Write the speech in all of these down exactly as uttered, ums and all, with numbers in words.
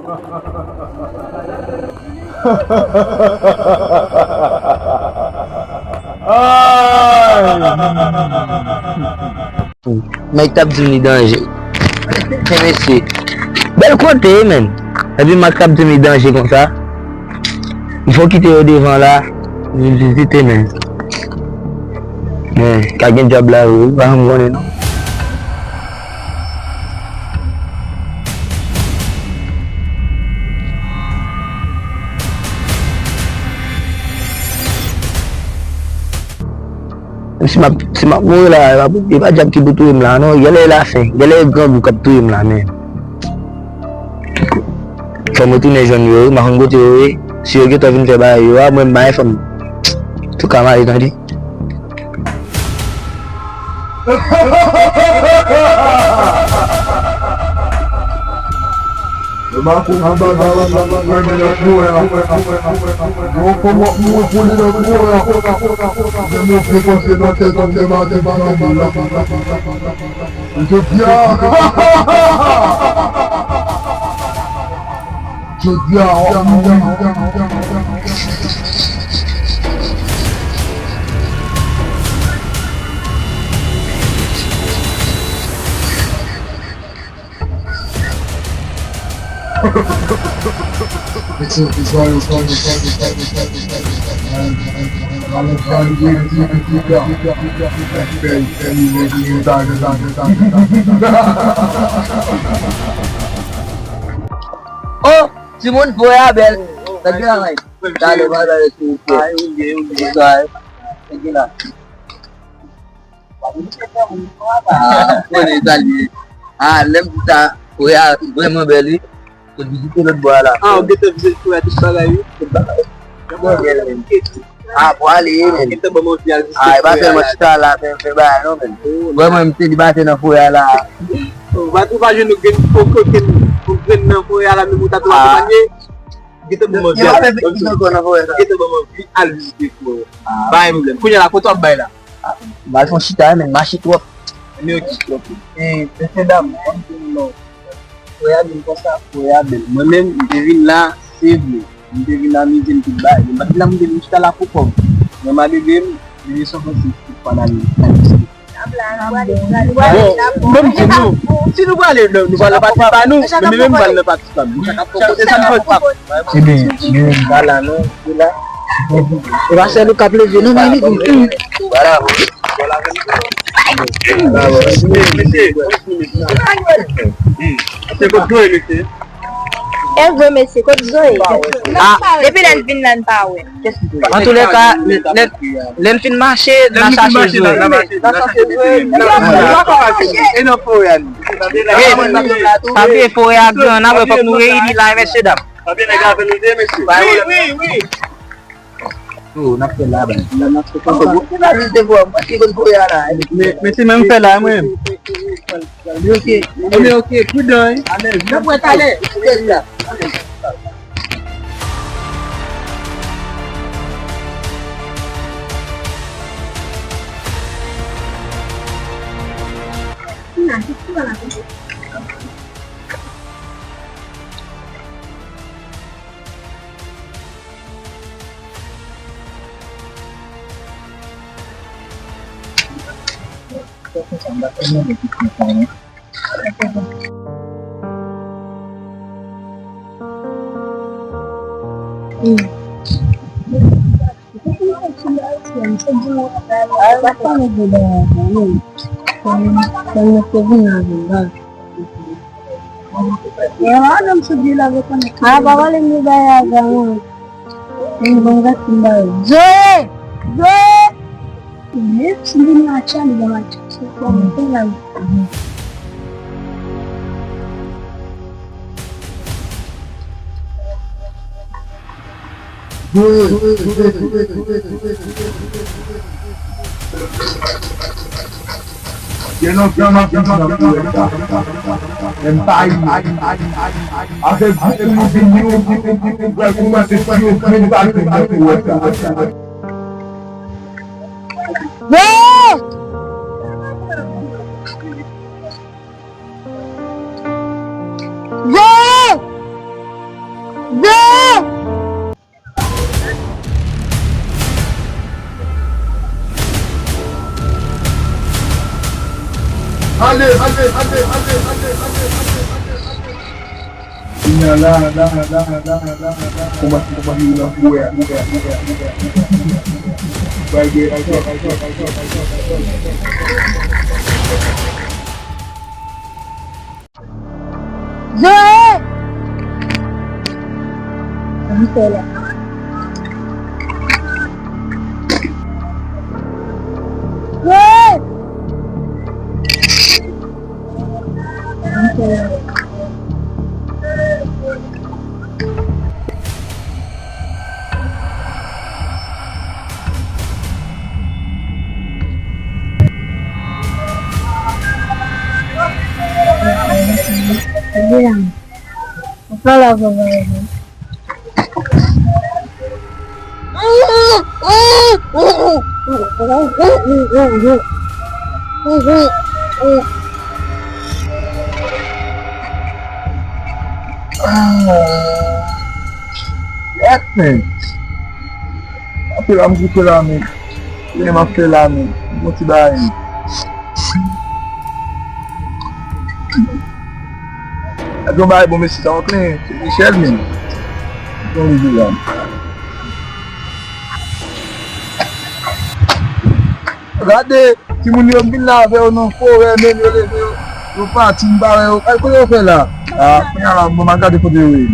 Mike t ap di m li danje. Ti mesye. Bèl kote, men. Epi Mike t ap di m li danje konsa. M fò kite yo devan la. M vizite, men. Men, ka gen djab la, wi. Pa janm konnen, non. Si m ap, si m ap mouri la, e pa, e pa djab ki pou touye m la, non. Genlè e lafen, genlè e grangou k ap touye m la, men. Fò m retounen jwenn yo, wi, m pa konn kote yo ye. Si yo gentan vin fè bagay yo a, mwen, m pa gen fanm. Tou ka m ale, tande. Yo makout an bagay la, nan kwen nan kwen an. Yo kòman mouri pou li nan kwen an. Gen move panse nan tèt an, gen maten pa nan boul la. Jodi a. Jodi a, w ap mouri. Oh, timoun, foyè a bèl. Sa gen la, Mike? Talè, pa talè, silvouplè. Bonswa. Sa gen la? Ah, konnen sa li ye. Ah, lè m di sa, foyè a vrèman bèl, wi. Ou vizite lòt bò a la. Ah, ou gentan vizite foyè a, tout bagay, wi. Tout bagay. Vrèman bèl, men. Ah, pou ale, men. Gentan ban m anvi al vizite foyè a la. Ah, e pa sèlman chita la, fè, fè bagay, non, men. Oh, vrèman, m selibatè nan foyè a la. Oh, ou pa, ou pa jwenn yon grenn kokenn, yon grenn nan foyè a la, menm ou ta tou akonpanye. Gentan ban m anvi al vizite foyè a. Gentan ban m anvi al vizite foyè a. Pa gen pwoblèm. Kounye a la, kote w ap bay la? M al fè yon chita, men mache twòp. Men ok. E, mesye dam, kòm se nou non. Foyè a bèl konsa, foyè a bèl. Mwen menm, m te vin la, se vre. M te vin amize m tout bagay. Men m pa t vin la pou m te vin chita la pou kòb. Mwen m a bebe m, bebe San Francisco, pa n al, n al vizite. Bon, bon, m di nou, si nou prale, nou, nou prale nan pati pa nou, men mwen menm m pral nan pati pa m. Kote sa n fè pa m. Ebyen, nou pa la non, nou la. E pa sèl ou k ap leve non, men li tou. Voilà. Mesye, mesye. Se kot Zoe, mesye. E vre, mesye, kot Zoe? Ah. Depi lè n vin la, n pa wè. Antoulèka, lè, lè, lè n fin mache, n a chache Zoe. E nan forè a nou. Sa vle forè a gran, n a wè fòk nou reyini la, mesye dam. Wi, wi, wi. Oh, n ap fè la, baz. Mesye, men m fè la, mwen. Li oke. Li oke, pridan, wi. N ap wè talè. Ah, pa pale m de bagay a, mwen. Mwen bon gati m ba yo. Zoe! Zoe! Mwen, si m vin la, Charlie, ba m a Charlie. Bon, mwen fè la. Gen lontan m ap viv nan kouwè sa. Men m pa rive. Avèk goup nou vini, nou pral koumanse fini, men nou pa vin nan kouwè sa. Yo! Yo! Ale, ale, ale, ale, ale, ale, ale, ale, ale. Kounye a la, la, la, la, la, la, la, konba, konba, vire nan kouwè a, kouwè a, kouwè a, kouwè a, kouwè a, kouwè a. Bay gè, bay gè, bay gè, bay gè, bay gè, bay gè, bay gè. Zoe! Sa m fè la? Zoe! Sa m fè la? Ah, what, man? Apre la, m goute la, men. Kilè m ap fè la, men. M gon ti bagay, men. Ap yon bagay bon, mesye, sa yon plen. Se Michel, men. Bon, li di la. Gade, timoun yo, m vin la avè yo nan forè, men yo leve yo, yo pati, m pa wè yo. Ay, kote yo fè la? Ah, kounye a la, bon, m al gade kote yo ye.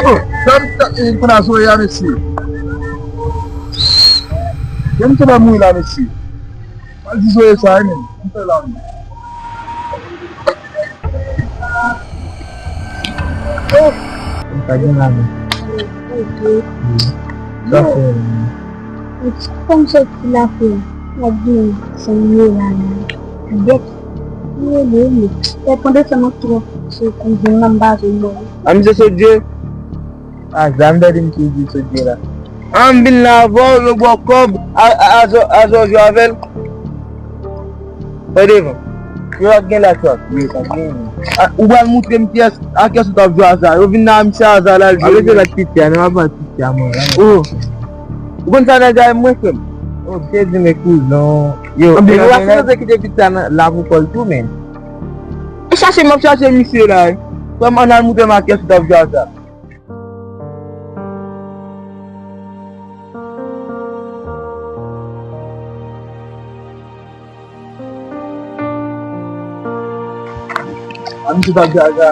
Oh, sa m ta, eh, kounye a Zoe a, mesye. Jan misye pa mouri la, mesye. Mal di Zoe sa, wi, menm. M fè la, menm. Oh! M pa gen la, menm. Wi. Sa fè, menm. Kòm sòti la, frè. Mwen di, se mye la, menm. Dèk. Mwen di, mwen. E pandan sa, mwen twò. Se kouzen nan m pa jwenn mwen. A, misye sot je. Ah, zam dède misye di sot je la. Ah, m vin la avè w, yo ba w kòb, a, a, a, zò, a, zò jwe avè l. Fè devan. Yo pa t gen la, chwa. Yo pa t gen. Ah, ou pral moutre m kiyès, a kiyès ou t ap jwe aza. Yo vin la, misye aza la, l jwe. Alè se bat piti a, nan ap bat piti a, mwen la. Oh. Ou konn sa nèg la, mwen, frè m? Oh, misye di, men kouzon. Yo, e yo pa sipoze kite piti a nan, la pou kò l tou, men. E chache, m ap chache misye la, wi. Frè m, ann al moutre m a kiyès ou t ap jwe aza. A, misye t ap jwe aza.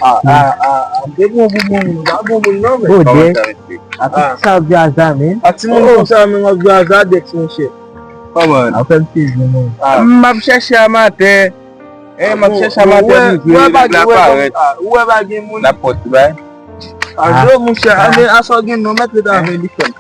A, a, a, a, m te bon pou moun, m pa bon moun non, men. Oh, Dèk. A, tout sa ap jwe aza, men. A, timoun konsa, men, w ap jwe aza, Dèk, monchè. Kòman? A, fè m sezi, men. M ap chèche amatè. Eh, m ap chèche amatè pou jwe, nèg la parèt. Ou wè pa gen moun. N ap pòt bay. Ajo, monchè, a, men, asò gen non, mèt ret avè li, frè m.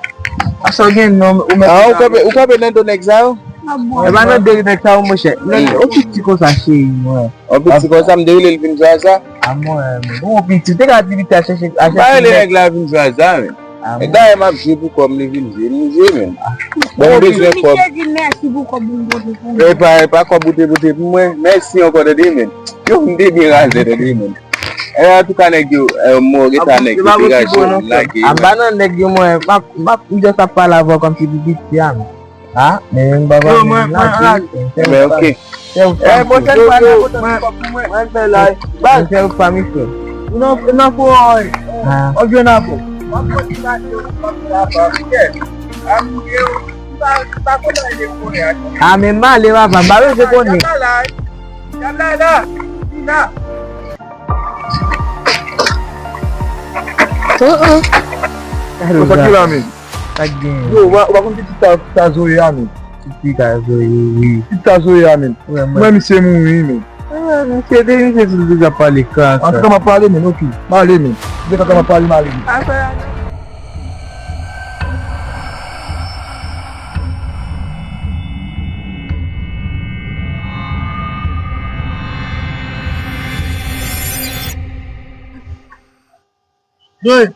Asò gen non, ou mèt ret avè li. Ah, ou kanpe, ou kanpe nan do nèg sa yo? E pa nan do nèg sa yo, monchè. Nèg, yon piti konsa, cheri, mwen. Yon piti konsa, m te rele l vin jwe aza. A, mwen, bon, piti, te ka di piti a chèche, a chèche. M pa rele nèg la vin jwe aza, men. E dayè m ap jwe pou kòb, li vin jwe, m jwe menm. Bon, m bezwen kòb. Misye di mèsi pou kòb ou pote pou mwen. E pa, e pa kòb ou te pote pou mwen. Mèsi ankò, tande, men. Yo, m te byen razè, tande, men. E, antouka, nèg yo, e, mwen, reta nèg yo, degaje, m lage. A, m pa nan nèg yo, mwen, m ap, m ap, m just ap pale avè w kòmsi pou piti a, men. Ah, men m pa pale. Yo, mwen, mwen, mwen, ok. Ebyen, ok. Eh, pwochèn fwa, nan pote ti kòb pou mwen. Mwen fè la. Baz. Mwen fè pa misye. Ou nan, nan fò, wi. Ah. W ap jwenn avè w. W ap pran ti mache, w ap pran ti mache. Ah, men m ale, papa, m pa bezwen konnen. Sa ki la, men? Sa k gen? Yo, ou pa, ou pa konn pitit sa, sa Zoe a, men? Pitit sa Zoe, wi. Pitit sa Zoe a, men. Mwen, misye mouri, men. Ah, misye te, misye te deja pale kaka. Antouka, m ap pale, men, ok. M ale, men. Depi kaka m ap pale, m ale, men. Zoe!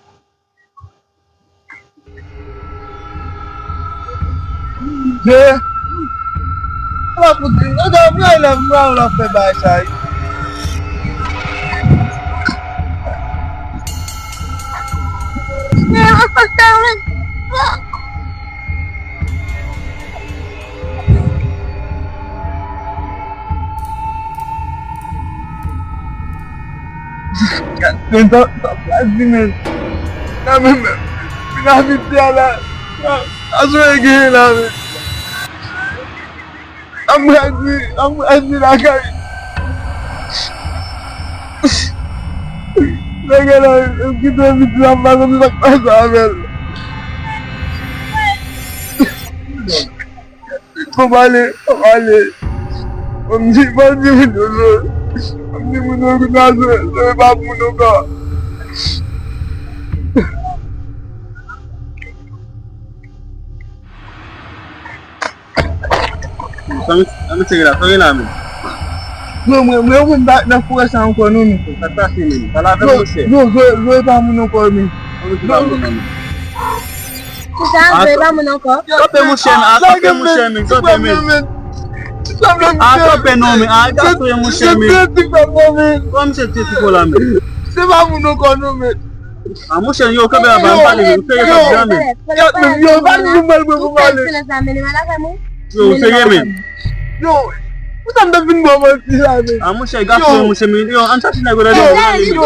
Zoe! Ala pou di, gade, mwen la, mwen la fè bagay sa, wi. Mwen pa konn sa mwen. Men sa, sa pa di, men. Nan men, men, men, nan vit la, la, la, sa sonnen genyen la, men. Anmrazi, anmrazi lakay. Nèg la, m kite vit la, m pa konn sa k pase avè l. Fò m ale, fò m ale. Fò m di, fò m di moun yo non. Fò m di moun yo kounye a se, se pa moun ankò. Sa mesye, sa mesye la, sa gen la menm. Yo, mwen, mwen, mwen pa nan forè sa ankò non, men. Sa k pase menm? Pale avè m, monchè. Yo, Zoe, Zoe pa moun ankò, men. Sa mesye pa moun ankò, men. Kisa, Zoe pa moun ankò? Kanpe, monchè, men, a, kanpe, monchè, men, kanpe, men. A, kanpe non, men, a, kanpe, monchè, men. Kòman misye te sou kò la, men? Se pa moun ankò non, men. A, monchè, yo, kanpe anba, m pale, men, ou serye, kanpe, men. Yo, pa di nou mal, mwen, pou pale. Yo, ou serye, men. Yo, pou sa m te fin bon manti la, men. A, monchè, gason, monchè, men, yo, ann chache nèg yo nan. Yo, yo.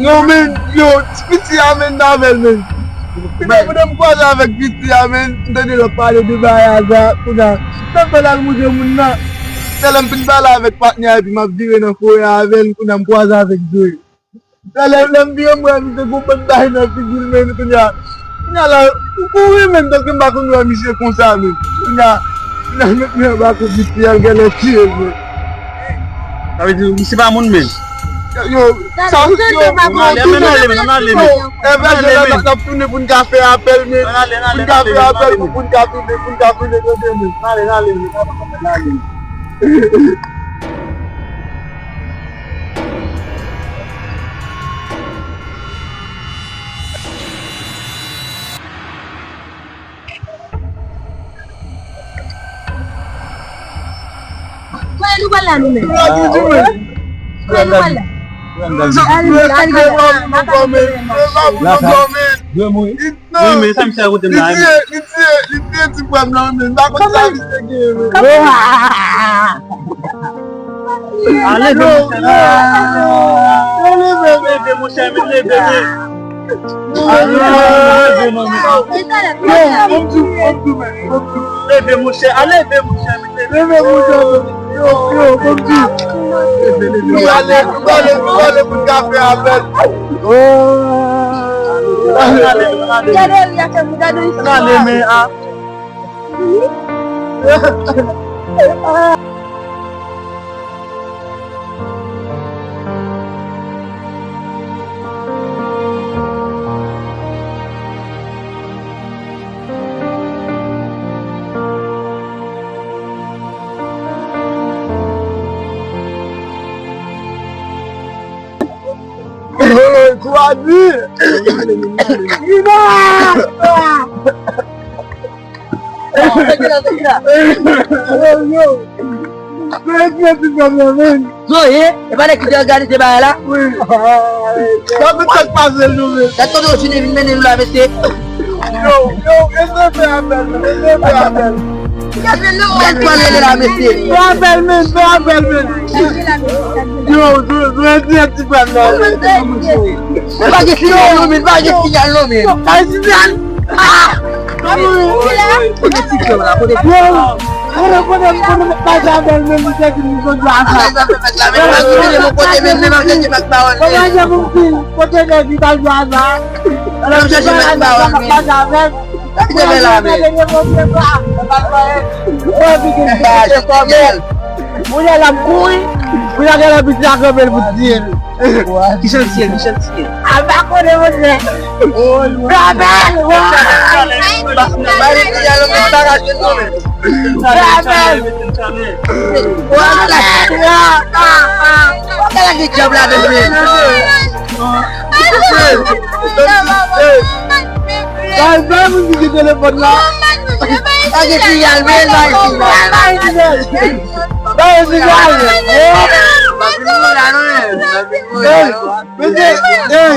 Yo, men, yo, ti piti a, men, n avè l, men. Kounye a, pandan m kwaze avèk piti a, men, m tande l ap pale de bagay a, kounye a, m fè l al moute moun nan. Se lè m fin pale avèk patnè a, epi m ap vire nan forè a avè l, kounye a, m kwaze avèk Zoe. Lè, lè, lè m vire m wè misye gon bann bagay nan figi l, men kounye a, kounye a la, ou kouri, men, tanke m pa konn wè misye konsa, men. Kounye a, kounye a, met men anba kou piti a, l genlè tiye l, men. Sa vle di, misye pa moun, men. Yo, yo, sa, yo, ann ale, ann ale, men, ann ale, men. Yo, ann ale, men. N ap tounen pou n ka fè apèl, men. Ann ale, ann ale, pou n ka fè apèl, pou, pou n ka tounen, pou n ka tounen, tande, men. Ann ale, ann ale, men. Ann ale, men. Kote nou pral la nou menm? Kote nou pral la? La sa, dwe mouri. Wi, men sa misye rakonte m la, wi. Li tiye, li tiye, li tiye ti frè m nan, men m pa konn sa misye genyen, men. Ale, leve, monchè, leve, leve, men. Ale, leve, non, men. Yo, bon di, bon di, men, bon di. Leve, monchè, ale, leve, monchè, men. Leve, monchè, men. Yo, yo, bon di. Leve, leve. Nou ale, nou ale, nou ale pou n ka fè apèl. Ale, ale, ale. Gade, li a fè m gade. Ale, men, a. Kwadi! Yo, yo. Yo, yo, ti frè m nan, men. Zoe, e pa nèg ki te òganize bagay la? Wi. Sa tout sa k pase nou, men. Gad kote yo vin mennen nou la, mesye. Yo, yo, eseye fè apèl, men, eseye fè apèl. Gad kote yo rele la, mesye. Fè apèl, men, fè apèl, men. Yo, Zoe, Zoe, di ti frè m nan, men. Pa gen sinyal non, men, pa gen sinyal non, men. Yo, pa gen sinyal. Ah! Kote ti frè w la, kote ti frè w la? Kote, kote, kote, kote, pa Jabèl menm, li te di m jodi a sa. Sa fè fèt la, men pa di mete mwen kote menm, menm ap chèche bak pawòl. Kote nèg li pa jwe a sa? Menm chèche bak pawòl, men. Pa Jabèl. Sa ki te fè la, men? Menm pa chèche bèl. Kounye a la m kouri, kounye a gen lè piti a kanpe l pou tiye l. Ki jan l tiye l, ki jan l tiye l? A pa konnen, monchè. Rabèl! Rabèl! Rabèl! Rabèl! Bagay la gen djab ladan l, men. Bay, bay moun ki gen telefòn la. Pa gen sinyal, men, bay sinyal. Bay sinyal. Bay sinyal. Hey, mesye, hey.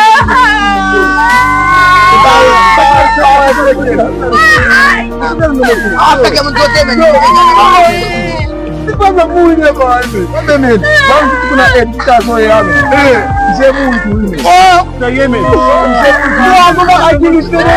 Atake moun kote, men. Li pa nan mouri devan, men. Tande, men. Ban m di pou nan èd, ki sa soye a, men. Misye mouri tou, wi, men. Serye, men. Misye mouri tou. Yo, a nou bagay ki misye, men.